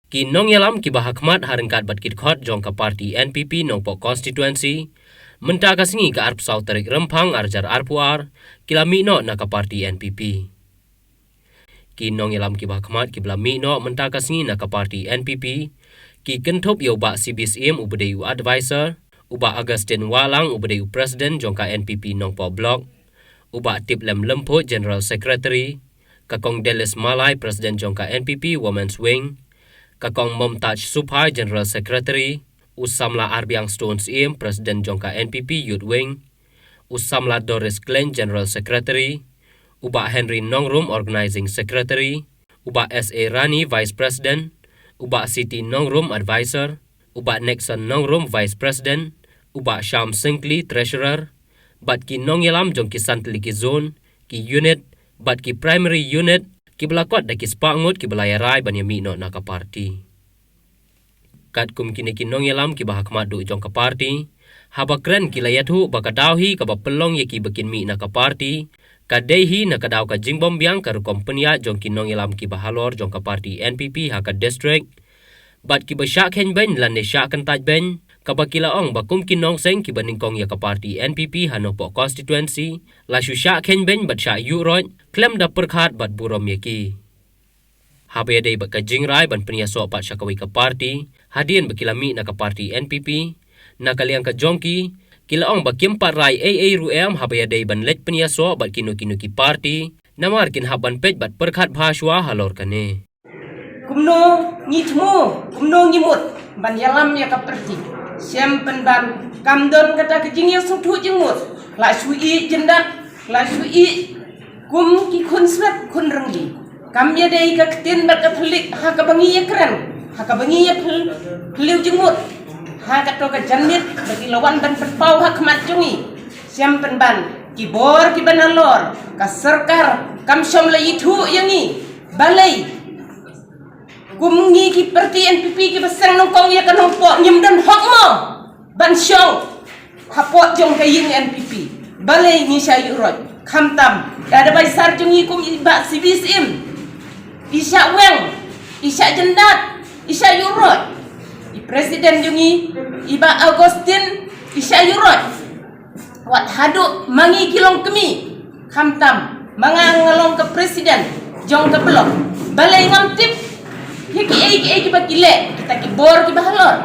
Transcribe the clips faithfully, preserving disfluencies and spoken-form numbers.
Ki nongïalam kiba ha khmat ha ryngkat bad ki dkhot jong ka party N P P Nongpoh constituency, mynta ka sngi ka arphew saw tarik Rymphang arhajar arphew ar, ki la mih noh na ka party N P P. Ki nongïalam kiba ha khmat kiba la mih noh mynta ka sngi na ka party N P P, ki kynthup ïa u Bah C B Syiem uba dei u advisor, u Bah Augustine Wahlang uba dei u president jong ka N P P Nongpoh Block, u Bah Tiplem Lymphoh general secretary, ka Kong Delis Malai president jong ka N P P Women's Wing, ka Kong Momtaj Suphai general secretary, u samla Arbiang Stone Syiem president jong ka N P P Youth Wing, u samla Doris Glenn general secretary, u Bah Henry Nongrum organizing secretary, u Bah S A Rani vice president, u Bah Siti Nongrum advisor, u Bah Nixon Nongrum vice president, u Bah Sham Syngkli treasurer, bad ki nongïalam jong ki san tylli ki zone, ki unit, bad ki primary unit, kiba la kot da ki spah ngut kiba la ïarai ban ïamih noh na ka party. Katkum kine ki nongïalam kiba ha khmat duh jong ka party, haba kren ki la ïathuh ba ka daw hi kaba pynlong ïa ki ba kin mih na ka party, ka dei hi na ka daw ka jingbym biang ka rukom pynïaid jong ki nongïalam kiba halor jong ka party N P P ha ka district, bad kiba shah kheiñ beiñ lane shah kyntait beiñ, kaba ki la ong ba kum ki nongseng kiba nyngkong ïa ka party N P P ha Nongpoh constituency, la shu shah kheiñ beiñ bad shah ïuh roit, khlem da pyrkhat bad burom ïa ki. Haba ïadei bad ka jingrai ban pynïasoh pat sha kawei ka party, hadien ba ki la mih na ka party N P P, na ka liang ka jong ki, ki la ong ba kim pat rai ei ei ruh em haba ïadei ban leit pynïasoh bad kino kino ki party, namar kin hap ban peit bad pyrkhat bha shuwa halor kane. Kumno ngi thmu, kumno ngi mut ban ïalam ïa ka party. Shem pynban kam don kata ka jingïasngewthuh jingmut. La shu ïeh jyndat, la shu ïeh kum ki khun swet khun ryngli. Kam ïadei ka ktien bad ka thylliej ha kaba ngi ïakren, ha kaba ngi ïaphylliew jingmut. Ha kato ka janmiet ba ki la wan ban pynpaw ha khmat jong ngi. Shem pynban ki bor kiba nalor, ka sorkar kam shym la ithuh ïa ngi. Balei kum ngi ki party N P P kiba seng nyngkong ïa ka Nongpoh ngim don hok mo ban shong hapoh jong ka ïing N P P? Balei ngi shah ïuh roit? Khamtam da da bai sar jong ngi kum i Bah C B Syiem, i shah weng, i shah jyndat, i shah ïuh roit. I president jong ngi, i Bah Augustine, i shah ïuh roit. Wat haduh ma ngi ki longkmie, khamtam ma nga nga long ka president jong ka block, balei ngam tip ïa kiei kiei kiba ki leh kita ki bor kiba halor?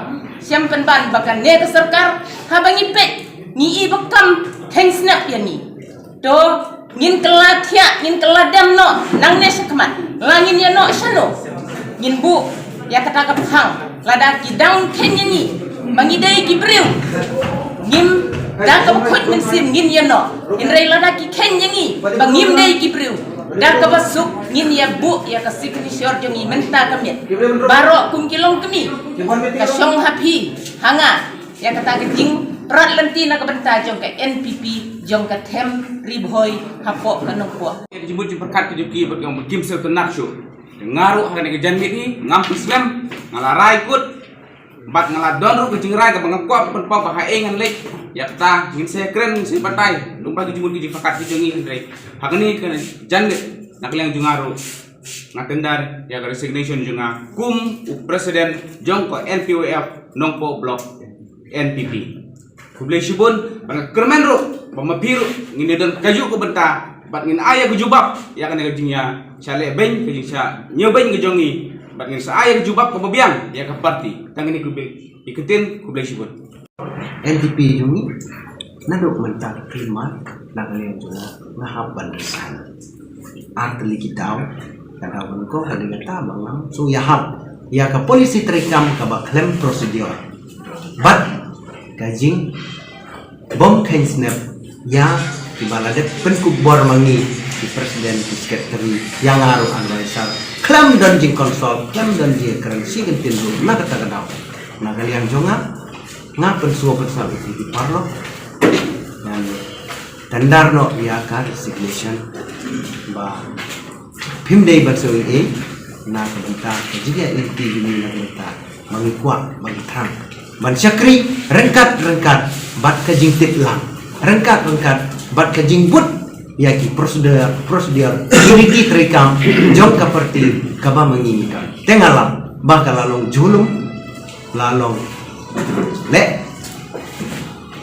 Shem pynban ba kane ka sorkar haba ngi peit ngi i ba kam kheiñ snep ïa ngi. To ngin kylla thiah, ngin kylla dem noh nangne shakhmat. La ngin ïa noh shano? Ngin buh ïa kata ka phang lada ki dang kheiñ ïa ngi ba ngi dei ki briew. Ngim da kaba khuid mynsiem ngin ïa noh. Hynrei lada ki kheiñ ïa ngi ba ngim dei ki briew, da kaba suk ngin ïa buh ïa ka signature jong ngi mynta ka miet. Baroh kum ki longkmie, ka shong ha phi ha nga ïa kata ka jingprat lynti na ka bynta jong ka N P P jong ka them Ri Bhoi hapoh ka Nongpoh. Jingmut jingpyrkhat ki jong ki ba ki ong ba kim sngewtynnat shuh. Nga ruh ha kane ka janmiet hi ngam pynslem, nga la rai kut bad nga la don ruh ka jingrai kaba nga kwah pynpaw ba haei ngan leit, ïa kata ngin sa kren, ngin sa batai. Lum ba ki jingmut ki jingpyrkhat ki jong ngi, hynrei ha kane ka janmiet na ka liang jong nga ruh nga tender ïa ka resignation jong nga kum u president jong ka N P Y F Nongpoh Block N P P. Khublei shibun, bad nga kyrmen ruh ba ma phi ruh ngin ïa don kajuh ka bynta bad ngin ai ïa ka jubab ïa kane ka jingïashah lehbeiñ, ka jingshah ñiewbeiñ ka jong ngi, bad ngin sa ai ïa ka jubab kaba biang ïa ka party. Tang kine khublei, ïa ka ktien khublei shibun. N P P jong ngi naduh mynta ka khyllipmat na ka liang jong nga, nga hap ban resign. Ar tylli ki daw, ka daw ba nyngkong ka dei kata ba ngam shu ïahap ïa ka policy treikam kaba khlem procedure bad ka jingbym kheiñ snep ïa kiba la dep pynkup bor ma ngi, ki president, ki secretary, ïa nga ruh advisor, khlem don jingconsult, khlem don jingkren shi kyntien ruh na kata ka daw. Na ka liang jong nga, nga pynsngew pynsngew ïa ki paralok, ngan tender noh ïa ka resignation ba phim dei ban sngewthuh ei ei na ka bynta ka jingïaid lynti jong ngi, na ka bynta ba ngi kwah ba ngi thrang ban shakri ryngkat ryngkat bad ka jingtip lang, ryngkat ryngkat bad ka jingbud ïa ki procedure, procedure, unity treikam jong ka party kaba ma ngi ngi don. Te nga lam Ba ka la long julum, la long leh.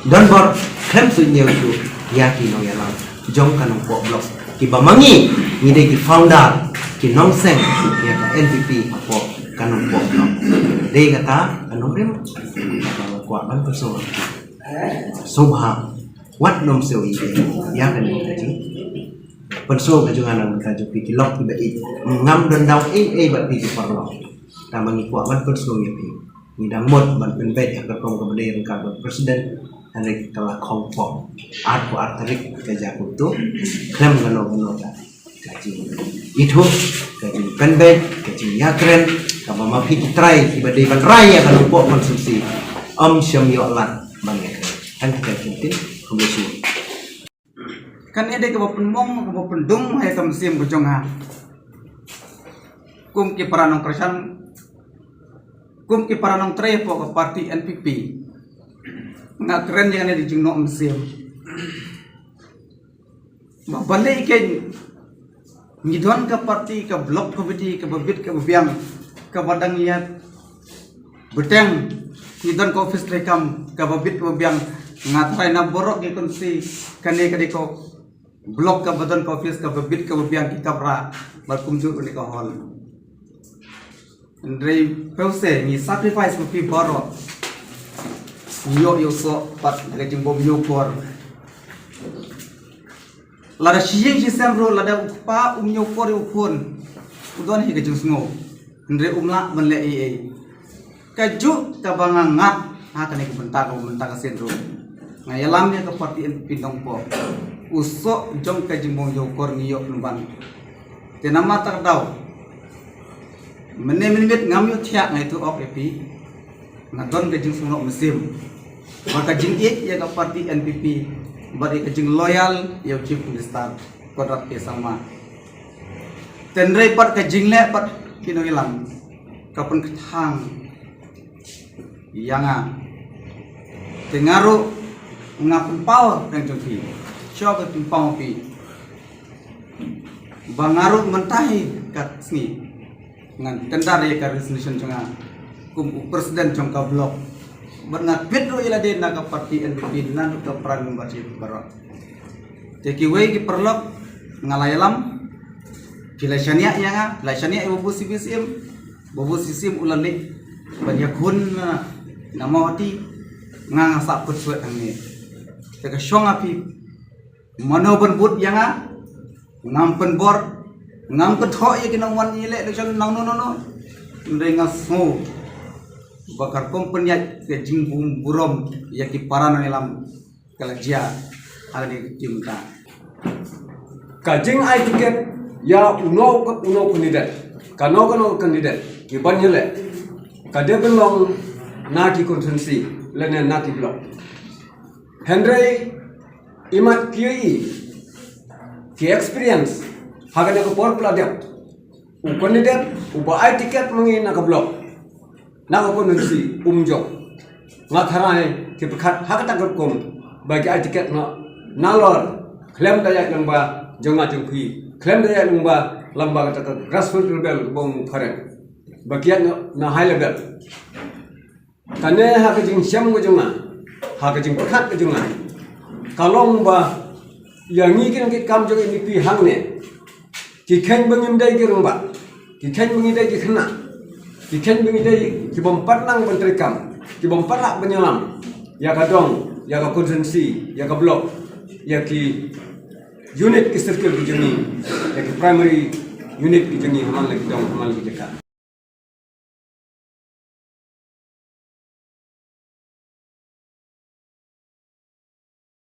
Don bor khlem shu ñiew shuh ïa ki nongïalam jong ka Nongpoh Block kiba ma ngi, ngi dei ki founder, ki nongseng ïa ka N P P hapoh ka Nongpoh Block. Dei kata ka nongrim ba nga kwah ban pynsngew. Sngewbha wat nym siew ïa kane ka jing. Pynsngew ka jong nga na ka jong phi ki lok kiba ïeit. Ngam don daw ei ei bad phi ki paralok. Tangba ngi kwah ban pynsngew ïa phi. Ngi dang mut ban pynbeit ha ka rukom kaba dei ryngkat bad president. Hynrei ka la khongpong. Arphew ar tarik ka jia kumto. Khlem kano kano ka jingithuh, ka jingpynbeit, ka jingïakren kaba ma phi ki trai kiba dei ban rai ïa ka Nongpoh constituency. Ym shym ïoh lad ban ïakren. Tang kita ki ktien. Khublei shibun. Kane dei kaba pynmong kaba pyndum ha ka mynsiem ka jong nga. Kum ki para nongkyrshan, kum ki para nongtrei hapoh ka party N P P, nga kren ïa kane da jingnoh mynsiem. Ba balei kein ngi don ka party, ka block committee kaba bit kaba biang, kaba dang ïa bteng, ngi don ka office treikam kaba bit kaba biang. Nga tharai na baroh ki constituency kane ka dei ka block kaba don ka office kaba bit kaba biang, ki kamra bad kumjuh kane ka hall. Hynrei phi sa ngi sacrifice ma phi baroh. Ngi ïoh ïoh soh pat da ka jingbym ñiewkor. Lada shi ïing shi sem ruh, lada u kpa um ñiewkor ïa u khun, u don hi ka jingsngew. Hynrei um lah ban leh ei ei. Kajuh kaba nga ngat ha kane ka bynta, ka bynta ka sien ruh, nga ïalam ïa ka party N P P Nongpoh. U soh jong ka jingbym ñiewkor ngi ïoh pynban. Te namar kata ka daw, mynne mynmiet ngam ïohthiah, nga ïathuh ok ïa phi. Nga don ka jingsngewnoh mynsiem bad ka jingïeit ïa ka party N P P bad ïa ka jingloyal ïa u Chief Minister Conrad K Sangma. Te hynrei pat ka jingleh pat ki nongïalam ka pynkthang ïa nga. Te nga ruh nga pynpaw ha pdeng jong phi. Shuwa ba pynpaw ma phi ba nga ruh mynta hi ka sngi ngan tender ïa ka resignation jong nga kum u president jong ka block. Bad nga kit ruh ïa lade na ka party N P P, naduh ka para membership baroh. Te kiwei ki paralok nga la ïalam, ki la shaniah ïa nga, la shaniah ïa u babu C P C M, babu C P C M u la leit ban ïakhun na, na Mawhati, nga nga sah pyrshah hangne. Te ka shong ha phi mano ban bud ïa nga, ngam pynbor, ngam kynthoh ïa ki nongwan ïaleh election nangno nangno. Hynrei nga sngew ba ka rukom pynïaid ka jingbym burom ïa ki para nongïalam ka la jia ha kane ka jingmynta. Ka jingai tiket ïa uno uno candidate, kano kano candidate ki ban ïaleh, ka dei ban long na ki constituency lane na ki block. Hynrei imat ki ïohi ki experience ha kane ka por pla dep, u candidate uba ai tiket ma ngi na ka block, na ka constituency um jop. Nga tharai ki pyrkhat ha kata ka rukom ba ki ai tiket na, nalor khlem da ïaid lyngba jong nga jong phi, khlem da ïaid lyngba, lyngba kata ka grassroots level ba u phareng, ba ki ïaid na, na high level. Kane ha ka jingshem ka jong nga, ha ka jingpyrkhat ka jong nga, ka long ba ïa ngi ki nongkitkam jong N P P hangne, ki kheiñ ba ngim dei ki rangbah, ki kheiñ ba ngi dei ki khynnah, ki kheiñ ba ngi dei ki bym pat nang ban treikam, ki bym pat lah ban ïalam ïa ka dong, ïa ka constituency, ïa ka block, ïa ki unit ki circle ki jong ngi, ïa ki primary unit ki jong ngi ha man la ki dong, ha man la ki jaka.